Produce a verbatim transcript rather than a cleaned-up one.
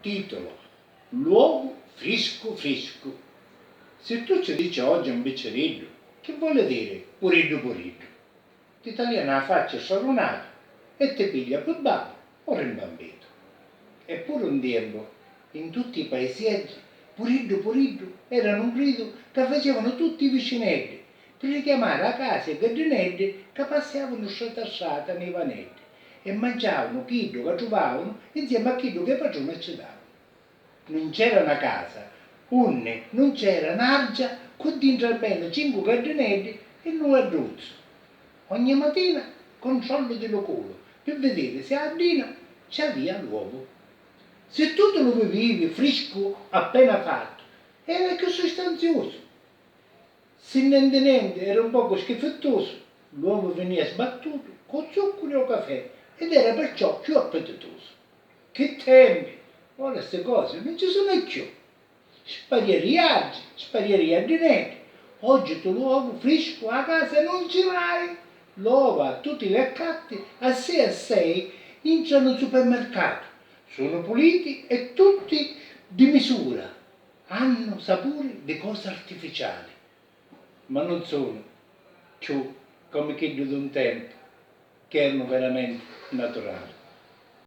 Titulu: L'uovu friscu friscu. Si tu ci dici oggi un bicciriddu, chi voli diri puriddu puriddu? Ti talia na facci stralunatu e ti piglia pi babbu o rimbambitu. Eppuru un tiempu, in tutti i paisieddi, puriddu puriddu era nu gridu ca facevanu tutti i vicineddi pi richiamari a casa i gaddineddi ca passiavanu strata strata ni vaneddi e manciavanu chiddu ca truvavanu insiemi a chiddu ca i patruna ci davanu. Nun c'era na casa unni nun c'era n'argia cu dintra almenu cincu gaddineddi e nu vadduzzu. Ogni matina controllu di lu culu pi vidiri si a addina ci avia l'uovu. Si tu ti lu vivivi friscu appena fattu, era cchiù sustanziusu. Si nenti nenti era un pocu schifittusu, l'uovu vinia sbattutu cu zuccuri o cafè ed era perciò cchiù appititusu. Chi tempi! Ora sti cosi nun ci sunnu cchiù. Sparieri i argi, sparieri i addineddi. Oggi tu l'uovu friscu a casa nun ci l'hai. L'ova tu ti li accatti assei assei intra nu supermercatu. Sunnu puliti e tutti di misura. Hannu sapuri di cosa artificiali, ma nun sunnu cchiù comu chiddu d'un tempu, ch'eranu veramenti naturali.